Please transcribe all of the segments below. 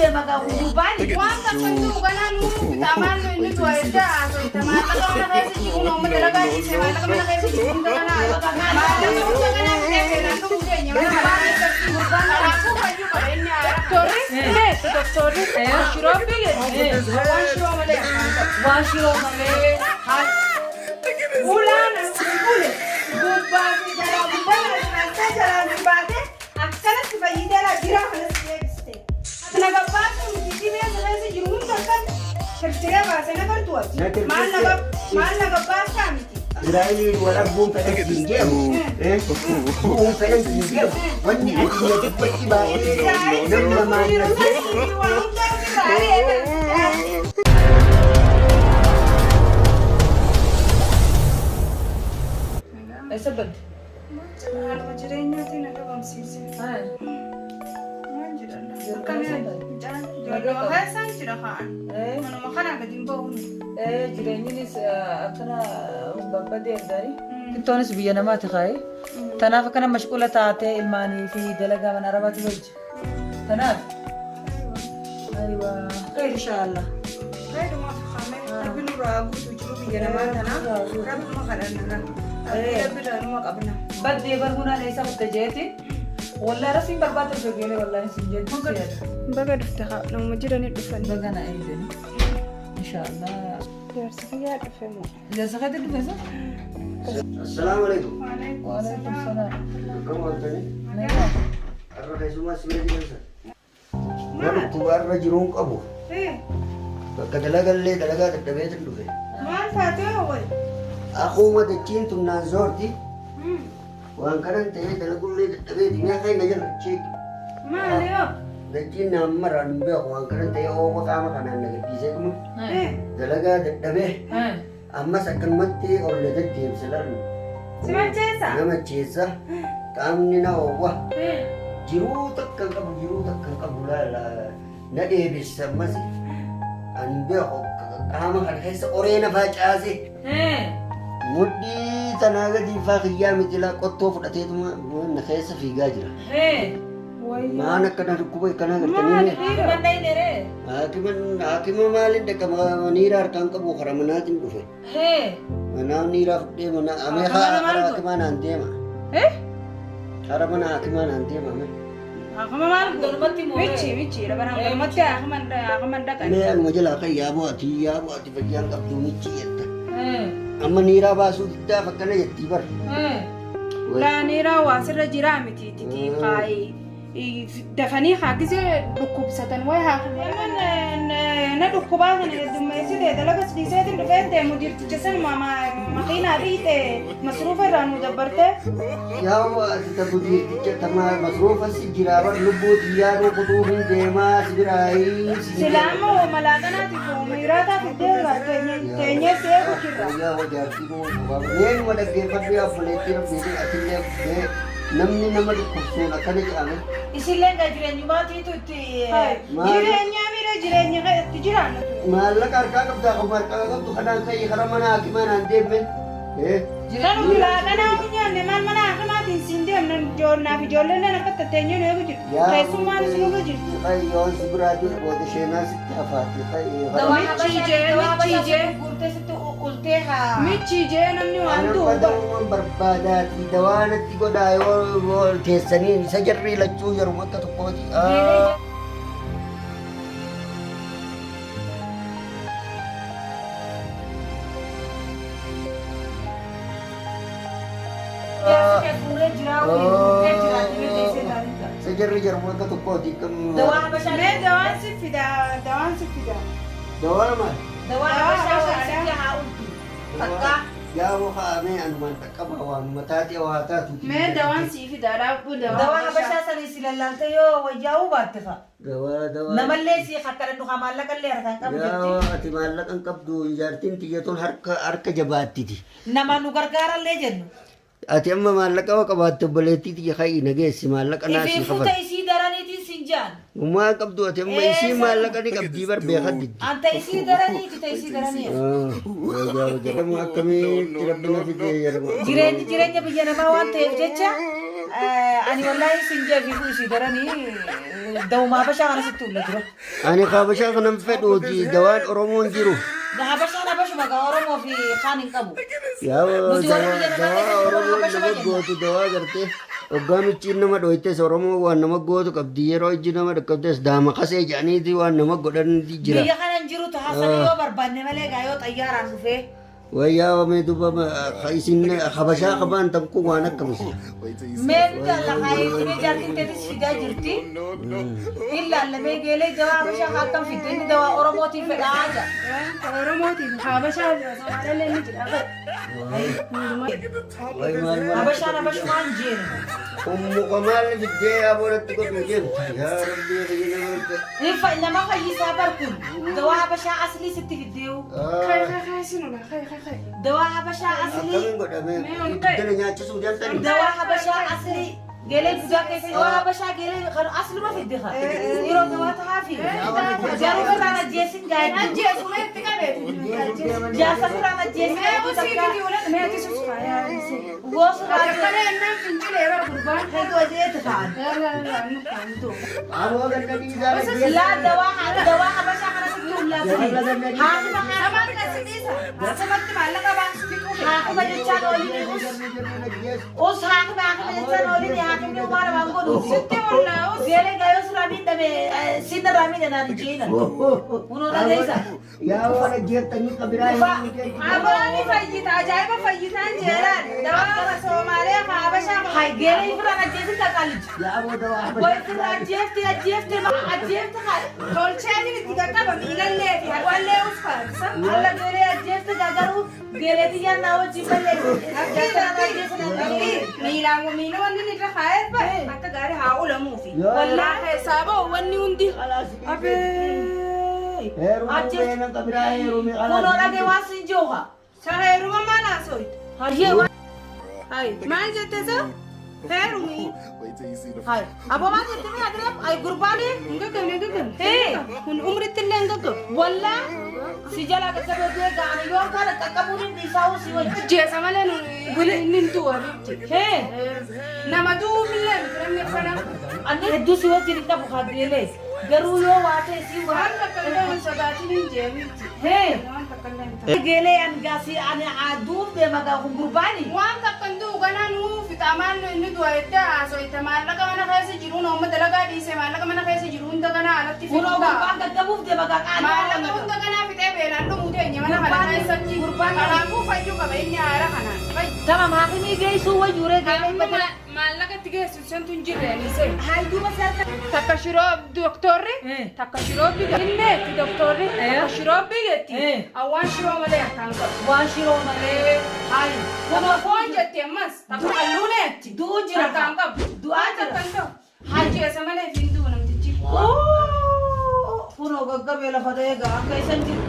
deema gaa gurbaan. Waan takka hin jiru ganaa nuu fixa maal inni du'a edda haasofta maallaqa mana keessa jiru nama dalagaa dhiise maallaqa mana keessa jiru hunda ganaa maallaqa hunda ganaa fixee seenaan dhuguu keenya mana keessatti kanaafuu fayyuu qaba inni haaraa. Doktorri beektu doktorri shiroo biyya waan shiroo malee afaan qabu. Waan shiroo malee haa. Ulaan ule gubbaa fi jalaa gubbaa kana jalaan baate akkanatti fayyitee laa jiraa kanas deebiste. Ati na gabbaasuu miti dhibee si keessa jiru hunda akkan tirtiree baasee na gartuu ati. Na tirtirte. Maal na gab- maal na gabbaastaa miti. Israa'eliin wal arguun fedhan siin jedhamu. Du'uun fedhan siin jedhamu. Wanni ati na dubbatti baay'ee Israa'el namni namaan jiru na hunda jedhu. waan hunda ofirraa ari'ee bara. Eessa badde? Haaluma jireenyaatiin na dhabamsiise. Maal jedhan? Akkana mucaan ijoollee keessaan jira kaa'an. Manuma kanaa gadi hin ba'uun. Jireenyinis akkana babbadee argaani. Kittoonis biyya namaati kaa'e. Tanaaf akkana mashquula taatee ilmaanii fi dalagaa mana arabaati wajji. Tanaaf. Aywa. Khayr inshaallah. Fayyaduma kaa'ame rabbi nurraa guutuu jiru biyya namaa tanaa rabbuma kadhanna. Rabbi irraa numa qabna. Baddee barmuunaan eessa kutte jeeti. Wallahi rasiin barbaadde osoo geelee wallahi sin jettu si yaada. Baga dhufte haa nama jiranii dhufan. Baga na eegdani. Inshaallah. Jaarsi kiyyaa dhufe moo? Jaarsa keetti dhufe isa? Assalaamu alaikum. Waalaikum salaam. Akkam ooltanii? Nagaa. Har'a keessumaa si bira jiran sana. Na dhukkuba irra jiruun qabu. Bakka dalagallee dalagaa dadhabeetin dhufe. Maal taatee hawwai? Akkuma dachiin tun naan zoorti. Waan kanan ta'ee dalagullee dadhabeeti. Mee keenya jala chiik. Maali yoo? Dachiin naan maraan hin beeku waan kanan ta'ee ooma qaama kanaan na gadhiisee dhuma. Dalagaa dadhabee ammas akkanumatti ol na deddeebisa laal. Si macheessa? Na macheessa. Qaamni na oowwa. Jiruu takka hin qabu jiruu takka hin qabu laala na dheebessa ammas. Ani hin beeku qaama kana keessa qoree na facaase. Mudhii tanaa gadii faa kiyyaa miti laa qottoo fudhateetuma na keessa fiigaa jira. Maan akkana dhukkuba akkanaa gartanii mee? Haakima dhayne ree. Haakima haakima maaliin dhaqa niira harkaan qabu karaa manaatiin dhufe. Manaa niiraa fudhee mana amee Haakima karaa maal godhu? haakimaa naan deema. Karaa mana haakimaa naan deema amee. Haakama maal godhu? Galmatti moo? Michi michi lafa galmatti haakama dhaqan. Mee anuma jalaa kan yaaboo ati yaaboo ati fayyaan qabdu michi jetta. Amma niiraa baasuu diddaaf akkana jettii bar. Laaniiraa waa sirra jiraa miti titii kaayi. Dafanii haa gisee dhukkubsatan wayi haa na dhukkubaa sana heddummeessite dalagas dhiiseetiin dhufee deemu jirticha sanuma makiinaa dhiite masruufa irraa nu dabbarte. Yaaboo ati ta gudiirticha ta masruufa si jiraa bar lubbuu xiyyaaruu kutuu hin deemaa si biraayii si Silaa amma hoo malaaqanaatiif hoo miiraataa fiddee teenyee si eegu jirra. Yaa hojaartii koo qabaa. Mee numa dhaggeeffadhu yaa obboleettii rabbiitiin atillee mee namni nama dhukkubsuun akkana jedhame. Isillee gaa jireenyumaatiitu itti. Jireenyaa miira jireenya itti jiraannu ture. Maallaqa harkaa qabdaa kan harkaa qabdu kanaan ka'ii karaa mana hakimaa naan deemne. Kan nuti laaqanaa hin nyaanne maal mana hakimaatiin siin deemna ijoollee fi ijoolleen akka tatteenyee nu eegu jirtu. Keessummaanis nurra jirti. Yoon si biraa du'e booda sheenaa sitti hafaati. Dawaa Michi habashaa jee, dawaa michi habashaa jee. sitti guurtee sitti ultee haa. Michi jee namni waan Ana du'u bara. badawwan barbaadaati dawaa natti godhaa yoo teessanii isa jarrii lachuu yeruma akka tokkooti. Jaarsi kee fuudhee jiraa waliin guurtee jiraatti mee teessee taa'inta. Isa jarri yeruma akka tokkooti. Dawaa habashaa Mee dawaan si fida dawaan si fida. Dawaa maal? Dawaa Dawaa habashaa waliin habashaadha. sitti haa ultu. Takkaa. Yaa kaa'amee anumaan dhaqqaba waan mataati waa taatu. Mee dawaan si fida dhaabbu Dawaa dawaa habashaa. habashaa sanii si lallaalte yoo wayyaa'uu baatte fa'a. Dawaa dawaa. Namallee si hakkadhannu haa maallaqallee harkaan qabu jetti. Yaa ati maallaqa hin qabdu jaartiin tiyyatuun harka harka jabaattiti. Nama nu gargaarallee jennu. Ati amma maallaqa yoo qabaatte obboleettii tiyya ka'ii na geessi maallaqa naa sii Ifiifuu kafala. ta'isii daraniitiin sin jaan. Uumaa qabdu ati amma isii maallaqa ni qabdii bar beekaa diddi. An ta isii daraniiti ta isii daranii. Akkamitti rabbi na fidee yeroo. Jireenyi jireenya biyya namaa waan ta'eef jecha ani wallaahi sin jeefiifuu isii daranii dawuma habashaa kana sitti ulla dura. Ani habashaa kanan fedhuuti dawaan Oromoon jiru. Habashaan habashuma gaa Oromoo fi kaan hin qabu. Yaa Nuti warri biyya namaa dawaa keessatti Oromoon habashuma nama jenna. gootu dawaa gartee hoggaa michiin nama dhoytes Oromoo waan nama gootu qabdi yeroo ijji nama dhaqqabdes daama qasee jedhaniiti waan nama godhaniiti jira. Biyya kana hin jiru taasisa yoo barbaanne malee gaa yoo xayyaaraan dhufee. Wayyaa mee duuba isin habashaa qabaan tan kun waan akkamisi. Mee nuti alla kaayee jaartiin teetis fidaa jirti. Ilaallamee geelee dawaa habashaa akkam fidde inni dawaa Oromootiin fedhaa jira. Oromootiin Habashaa Somaalellee ni jira. Way maal maal. Habashaan habashumaan jeenu. Ummu qamaal fiddee aboolatti godhu deemta. Yaa Rabbi biyya nama. Nama fayyisaa bar kun dawaa habashaa aslii sitti fiddeewu. Kai kai kai sinula kai kai kai. Dawaa habashaa aslii. Akkamiin godhame ibiddana nyaachisuu deemtani. Dawaa habashaa aslii. Geelee guddaa keessa dawaa habashaa geelee kan asluma fidde kan. Yeroo dawaa tahaafi. Garuu firraan ajjeesin gaa'e. Ajjeesu mee itti qabeeti. Jaarsa firraan ajjeesin Mee usii fiti ulan mee ati sus faayaa. Gosa Akkana ennaan fincilee bara gurbaan. Hedduu ajeeti kaan. Aboo ganna dhiisaa. Laa dawaa dawaa habashaa kana sitti ullaasanii. Haakima Samatti nasiisa. Samatti maallaqa baasu fixuu. haakima jechaan olii us. Us haakima haakima jechaan olii haakimni uumaa namaan godhu. Sitti ollaa us. Geelee gaayoo sirraa miidhame sinirraa miidhanaan hin jeelan. Kunoo dhageessa. Yaa waan ajjeeftanii qabiraa Aboo ni fayyita ajaa'iba fayyitaan jeelaan. Dawaa Somaalee Habashaa. Hay geelee firraan ajjeesin qaqaallichi. Yaa aboo dawaa Way firraa ajjeefte ajjeefte ajjeefte haa. Tolcheen itti qaqqaba miilallee fi harkallee us faasa. Alla geelee ajjeefte garuu geelee xiyyaan naa wajjin malee. Miilaan miila wanni inni irra kaa'eef bare akka gaarii haa ulamuufi. Wallaa keessaa ba'u wanni hundi. Abee. Heerumee qabiraa heerumee Kunoo dhagee waan sin jooha. Heeruma maal haasooytu? Hayyee waan. Hai maal jette sa? Heerumi. Hay. Aboo maal jettee mi adireef ay gurbaanii. Hin gaggabne hin gaggabne. Hee. Kun umritti illee hin gaggabu. Wallaa si jala qaqqabee du'e ga'anii yoo kana qaqqabuun hin dhiisaa si wajji. Jeesa malee nuyi inni hin du'a bifti. Hee. Nama du'uufillee miti namni kana. Ani hedduu si wajjin hin qabu kaaggeelee. Garuu yoo waa ta'e si waan. Waan takka illee hin sodaatin hin jeemiti. Hee. Waan takka illee hin ta'u. Geelee an gaasi ani aduuf deema gaa kun gurbaani. Waan takka hin du'u ganaa nuu fixa maal inni du'a jettee haasooyte maallaqa mana keessa jiru uummata dalagaa dhiise maallaqa mana keessa jiru hunda ganaa alatti Kunoo fixuu ta'a. gurbaan gaggabuuf deema gaa qaanii. Maallaqa hunda ganaa fixee beelaan dhumuu teenya mana kana keessatti. Kanaafuu fayyuu qaba inni haara kanaan. Tamam haakimii geessuu wayyuuree geelee Amma maallaqa itti geessu santu hin jirre anisee. Hay duuba sarka. Takka shiroo doktorri takka shiroo biyya doktorri takka shiroo biyyatti awwaan shiroo malee akkaan qabu. Waan shiroo malee. Hay. Kunoo foon jetti ammas takka halluuneetti. Du'uu jira. Akkaan qabu. Du'aa jira. Takka hin ta'u. Hajjeessa malee hin du'u namtichi. Kunoo gaggabee lafa dha'ee gaa akka isan jiru.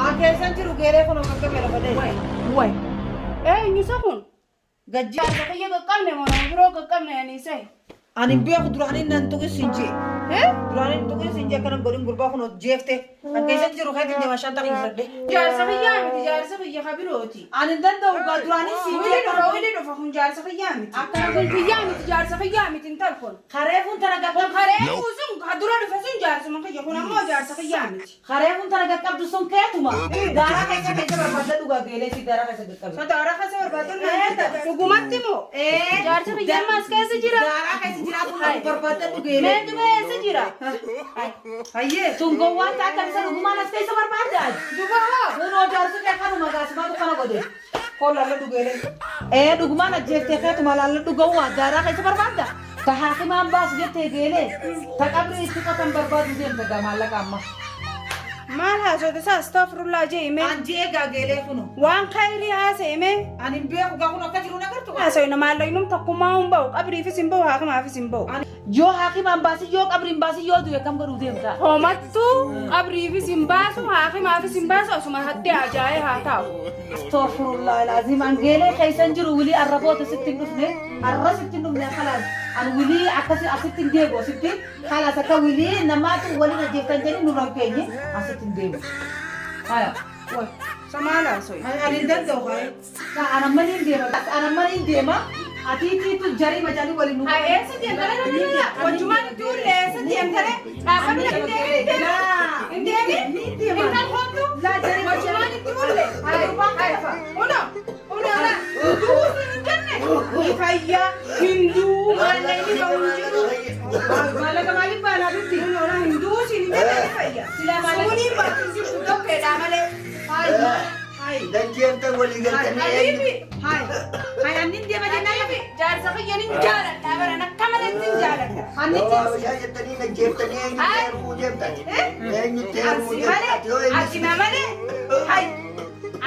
Akka isan jiru geeree kunoo gaggabee lafa dha'ee. Way. Eenyu isa kun? Gajji. Jaarsa kiyya qaqqabne moo nama biroo qaqqabne anisee? Ani beeku duraanii nan tuqin sin jee. Duraanii tuqin sin jee akkana godhin gurbaa kunoo jeefte. Akka isan jiru keetiin deema shan tarii fudhadhe. Jaarsa kiyyaa miti jaarsa kiyya ka birooti. Ani hin danda'u gaa duraanii siin Wili jee. dhufa wili dhufa kun jaarsa kiyyaa miti. Kun kiyyaa miti jaarsa kiyyaa miti hin talfon. Karee kun tana Kun qaqqabdu. karee sun ka dura dhufe sun jaarsuma kiyya kun ammoo jaarsa kiyyaa miti. Karee kun tana qaqqabdu sun keetuma. Daaraa keessa keessa barbaadda dhugaa geelee si daaraa keessa qaqqabe. Sodaara keessa barbaaddu dhugumatti moo? Jaarsa kiyya ammaas keessa jira. Daaraa keessa jiraatu kan barbaadda dhugeelee. Mee duba eessa jira? Hayyee. Tun gowwaan ta'a akka isa dhugumaan as keessa barbaadda. Duba hoo? Kunoo jaarsi kee kanuma gaasimaatu kana godhe. Koo laalla dhugeelee. Ee dhugumaan ajjeeftee keetuma laalla dhugawaa daaraa keessa barbaadda. Ta haakimaan baasu jettee geelee. Ta qabrii itti qotan barbaadu deemta gaa maallaqa amma. Maal haasota isaa astoofurullaa jee himee? An jee gaa geelee kunu. Waan khayrii haasa'e mee? Ani hin beeku gaa kun akka jiru nagartu. Haasa'e maallaqnum tokkummaa hin ba'u qabriifis hin ba'u haakimaafis hin ba'u. Yoo haakimaan baasi yoo qabriin baasi yoo du'e kam godhuu deemta. Homattuu qabriifis hin baasu haakimaafis hin baasu asuma hattee ajaa'ee haa taa'u. Astaghfirullah alazim. An geelee keessan jiru wilii arraboota sitti hin dhufne arra sitti hin dhufne khalaas. An wilii akkasi asitti hin deebi'u asitti haala akka wilii namaatu waliin ajjeeftan jedhanii nurra hin keenye asitti hin deebi'u. Haya. Way. Samaal haasoyi. Ani hin danda'u haye. Ana mana hin deema. Ana mana hin deema. Atiitiitu jarii majaanii waliin nu. Haa eessa deemtare namni wajjumaan itti ulle eessa deemtare dhaabbanni hin deemin hin deemin hin deemin hin hoottu wajjumaan itti ulle uno uno la duusi hin jenne ni fayyaa hinduu maallaqni bahu hin jiru Maallaqa maaliif baanaa bitti? uno la hinduusi hin jenne ni fayyaa suuniin bakki hin jirtu tokkeedhaa malee hayi Danjeertan walii galtanii eenyu? habiibi Hayi. Hayi annin deema jennaan. habiibi jaarsa kiyya nin jaaladha baran akka maletti hin jaaladha. Dawaa bishaan jettanii danjeertanii eenyutti heerumuu deemtan? Eenyutti heerumuu Ansi deemtan? malee, Ati yoo eenyu ati na malee, hay,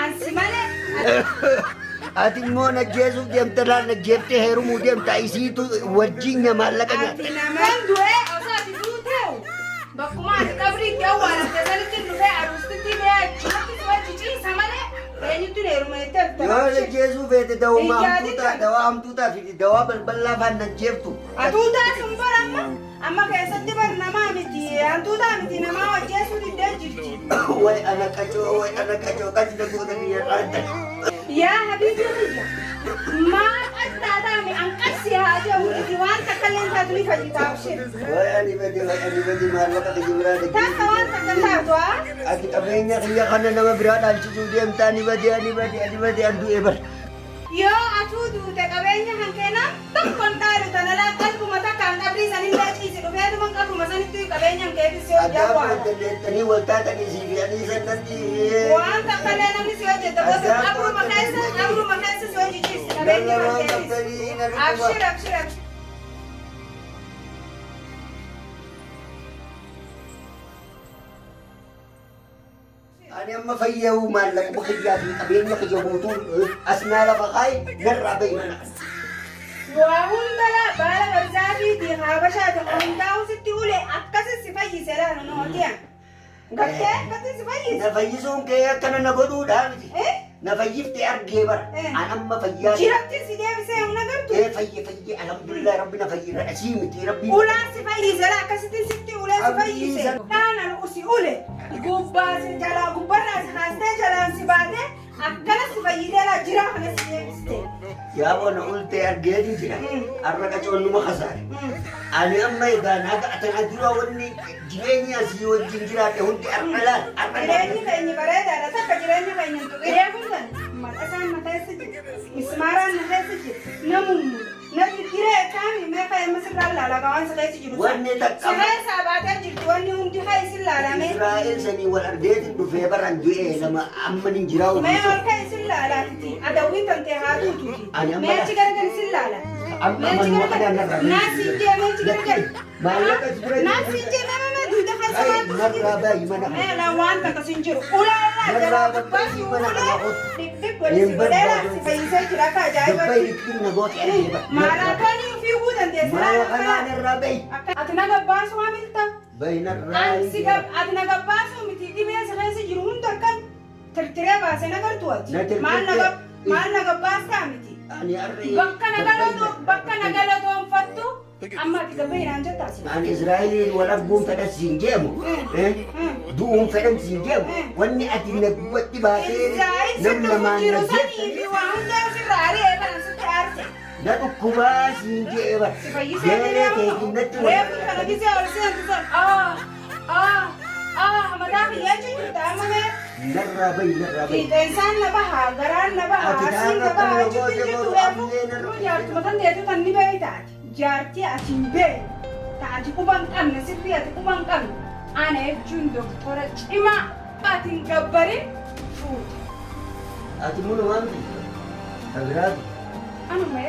ansi malee, Ati immoo najjeesuuf deemta laal najjeeftee heerumuu deemta isiitu wajjin maallaqa ati nyaatte. na malee. Du'ee osoo ati duuteewu bakkuma ati qabrii itti awwaalamte sanitti dhufee aruustitti bee achumatti si wajji ciisa malee eenyutti na heeruma jettee Yoo abshir. najjeesuu feete dawuma Hin hamtuutaa yaadin. dawaa hamtuutaa fi dawaa balbalaa faan najjeeftu. Atuutaa sun bara amma amma keessatti bar namaa miti hantuutaa miti namaa hojjeessuu diddee jirti. Way ana qacoo way ana qacoo qacina goota biyya dhaanta. Yaa habiibii kiyya maa qas taataami an qassi haa jedhu iti waan takka illee taatu ni fayyita abshir. Way ani bade way ani bade maallaqa kiyya biraa Takka najjeesuu. waan takka taatu haa. Ati qabeenya kiyya kana nama biraa dhaalchisuu deemta ani bade ani bade ani bade an du'e bar. Yoo atuu duute qabeenya kan keenaa tokko hin dhaalu tana laa qalbuma takkaan qabrii sanillee ciisi dhufeetuma qabruma sanitti qabeenya kan keetis si hojjaa Addaa waala. dandeettanii wal taatanii sii fi ani sannatti. Waan takka illee namni si hojjeta gosa qabruma keessa si hojii ciisi qabeenya kan keetis. Abshir abshir abshir. Ani amma fayya'uu maallaquma kiyyaa fi qabeenya kiyya guutuu asnaa lafa kaayi narraa bahi mana kana. Waa hunda laa baala barzaafiiti habashaati hundaa'u sitti ule akkasi si fayyise laa nootiyan. Gartee akkasi si fayyise. Na fayyisuun kee akkana na godhuudhaa miti. Eh? Na fayyiftee argee bara. Eh. An amma fayyaa. Jiratti si deebisee humna gartu. Ee fayye fayye alhamdulillah rabbi na fayyira asii miti rabbi. Ulaan si fayyise laa akkasitti sitti ulee si fayyise. Dhaanan si ule gubbaa si jalaa gubbarraa si kaastee jalaan si baatee akkana si fayyitee laa jiraa kana si deebiste. Yaa bona ultee argeetiin jira. Har'a qacoonnuma kasaare. Ani amma egaa naga atana dura wanni jireenya asii wajjin jiraadhe hundi har'a laal har'a laal. Jireenyi keenya bareedaadha takka jireenya keenya hin tuqin. Reefuun maqasaan na keessa jira. Mismaaraan na keessa jira. Na mummuda. Na girgiree kaami mee fayyama sirraa laala waan si keessa jiru. Wanni takka Si keessaa baatee jirti wanni hundi haa isin laalame. Israa'el sanii wal argeetiin dhufee baran du'ee lama amma nin jiraa Mee ofiisu. ol ka'e isin laalaatiti. Adawwiin tantee haa tuutuuti. Ani amma Mee achi garagal isin laala. Amma Mee achi manuma garagal. kana narraa Naa siin jee mee achi garagal. Maallaqa si bira Naa siin jee mee mee duuda keessa Ay, maaltu si narraa jira. bahi mana kana. Mee laa waan takka sin jiru. Ulaa Narraa jalaa gubbaa si bahi mana ulee. kana otu. Dik dik wali si Hin godhee laa si barbaadu. fayyisee jira akka Dubbai ajaa'ibatti. ittiin na goote argee bara. Maaraatoonii fiiguu dandeessa. Maala kanaa narraa bahi. Ati na gabbaasuu maamilta. Bahi narraa. Ansi gab ati na gabbaasuu miti dhibee si keessa jiru hunda akkan tirtiree baasee na gartuu ati. Na tirtirtee- Maal na gab maal na gabbaastaa miti. Ani har'ee. Bakka na galatu bakka na galatoonfattu amma ati gabba hinaan jettaasi. Ani Israa'eliin wal arguun fedhan siin jeemu. Du'uun fedhan siin jeemu. Wanni ati na gubbatti baatee Israa'el si nam dhufu lamaan na jiru sanii fi jeeftanii waa hunda sirra ari'ee baran sitti aarse. na dhukkubaa siin jee bara. Si fayyisee Jeelee keetiin natti wal. Reefu kana gisee ol seentu san ah ah ah mataa kiyyaa jirta amma mee. Narraa bahi narraa bahi. Fiixeensaan na baha, garaan na baha, Ati asiin na kaan baha, akkana achitti goote jirtu boru reefu. amlee narra. Jaartuma tan deetu tan ni beeytaati. Jaartii ati hin beekne, ta ati quba hin qabne, sirrii ati quba hin qabne. Ana jechuun doktora cimaa ati hin gabbarin fuute. Ati munu maamti? Tabiraati. Anuma